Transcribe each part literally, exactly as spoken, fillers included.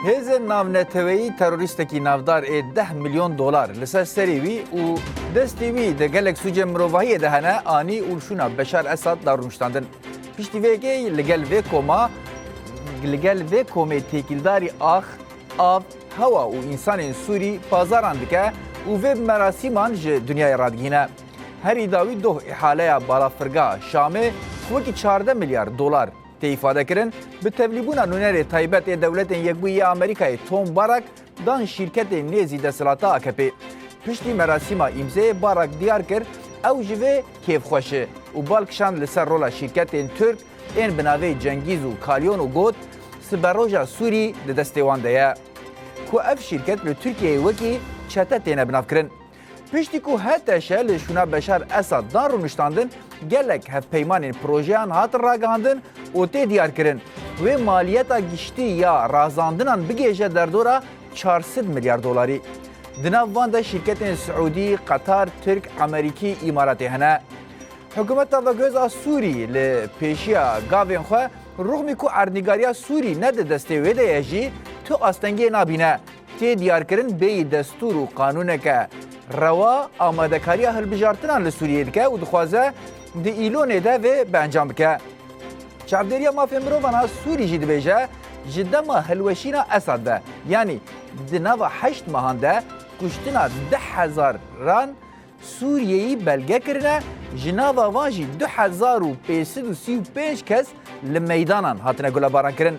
Hêzên navneteweyî terorîstekî navdar ê deh milyon dolar li ser serê wî û destê wî di gelek sûcên mirovahiyê de hene, anî û li şûna Beşar Esad da rûniştandin. Piştî vê yekê li gel vê koma, li gel vê komê têkildarî ax, av, hewa û însanên Sûrî pazaran dike û vê merasîman ji dinyayê radigihîne. Herî dawî doh îhaleya balafirgeha Şamê ku wekî çardeh milyar dolar tê îfade kirin, bi tevlîbûna nûnerê taybet ê Dewletên Yekbûyî yê Amerîkayê Tom Barrack dan şîrketên nêzî desthilata A K P'ê. Piştî merasîma îmzeyê Barrack diyar kir, ew ji vê kêfxweş e û bal kişand li ser rola şîrketên Tirk ên bi navê Cengîz û Kalyon û got, siberoja Sûrî di destê wan de ye. Ku ev şîrket li Tirkiyeyê wekî çete têne binavkirin. Piştî ku H T Ş li şûna Beşar Esad dan rûniştandin, gelek hevpeymanên projeyan hatin ragihandin û tê diyarkirin, wê maliyeta giştî ya razandinan bigihêje derdora çar sed milyar dolarî. Di nav van de şîrketên Siûdî, Qetar, Tirk, Amerîkî, Îmaratê hene. Hikûmeta veguhêz a Sûrî li pêşiya gavên xwe, rûxmî ku erdnîgariya Sûrî ne di destê wê de ye jî, tu astengiyê nabîne. Tê diyarkirin bêyî destûr û qanûneke rewa amadekariya hilbijartinan li Sûriyê dike û dixwaze di Îlonê de vê bi encam bike. Çavdêriya Mafê Mirovan a Sûrî jî dibêje, ji dema hilweşîna Esad de, yanî di nava heşt mehan de kuştina du hezaran Sûriyeyî belge kirine, ji nava van jî du hezar û pênc sed û sî û pênc kes li meydanan hatine gulebarankirin.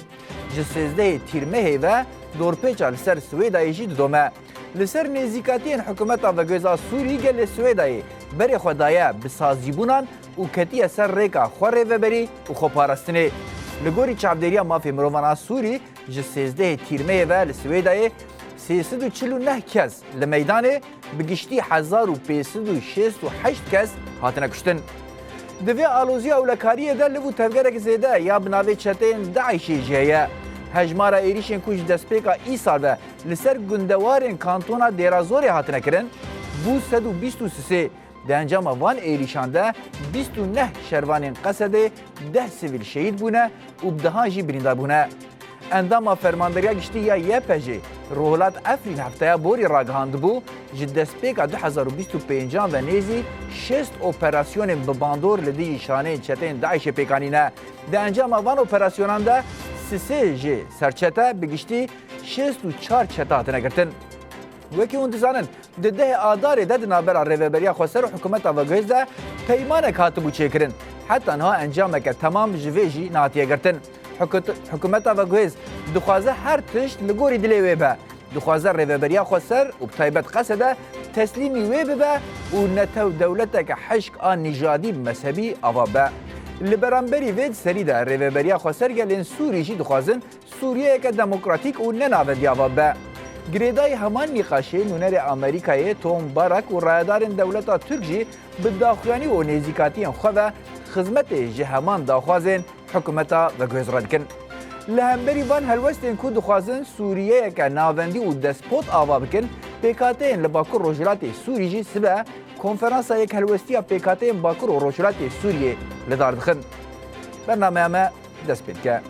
Ji sêzdehê Tîrmehê ve dorpêça li ser Swêdayê jî didome. Li ser nêzîkatiyên hikûmeta veguhêz a Sûrî gelê Swêdayê berê xwe daye bi sazîbûnan û ketiye ser rêka xwe rêveberî û xweparastinê. Li gorî çavdêriya mafê mirovan a Sûrî, ji sêzdehê Tîrmehê ve li Swêdayê sê sed û çil û neh kes li meydanê, bi giştî hezar û pênc sed û şêst û heşt kes hatine kuştin. Di vê aloziya ewlekariyê de liv û tevgerek zêde ya bi navê çeteyên DAIŞê jî heye. Hejmara êrîşên ku ji destpêka îsal ve li ser gundewarên kantona Dêra Zorê hatine kirin, bû sed û bîst û sisê. Di encama van êrîşan de bîst û neh şervanên Qesedê, deh sivîl şehîd bûne û bi dehan jî birîndar bûne. Endama Fermandariya Giştî ya Y P J'ê Rojhilat Efrîn hefteya borî ragihandibû, ji destpêka du hezar û bîst û pêncan ve nêzî şêst operasyonên bi bandor li dijî şaneyên çeteyên DAIŞê pêk anîne. Di encama van operasyonan de sisê ji serçete, bi giştî şêst û çar çete hatine girtin. Wekî hûn dizanin, di dehê Adarê de di navbera Rêveberiya Xweser û Hikûmeta Veguhêz de peymanek hatibû çêkirin. Heta niha encameke temam ji vê jî nehatiye girtin. Hikût-, Hikûmeta Veguhêz dixwaze her tişt li gorî dilê wê be. Dixwaze Rêveberiya Xweser û bi taybet Qesede teslîmî wê bibe û netew dewleteke hişk a nîjadî mezhebî ava be. Li beramberî vê di serî de Rêveberiya Xweser gelên Sûrî jî dixwazin Sûriyeyeke demokratîk û ne navendî ava bibe. Girêdayî heman nîqaşê nûnerê Amerîkayê Tom Barak û rayedarên dewleta Tirk jî bi daxuyanî û nêzîkatiyên xwe ve xizmetê ji heman daxwazên hikûmeta veguhêz re dikin. Li hemberî van helwestên ku dixwazin Sûriyeyeke navendî û despot ava bikin, pêkhateyên li Bakur Rojhilatê Sûrî jî sibe Konferansa Yekhelwestiya Pêkhateyên Bakur û Rojhilatê Sûriyê li dar dixin. Bernameya me dest pê dike.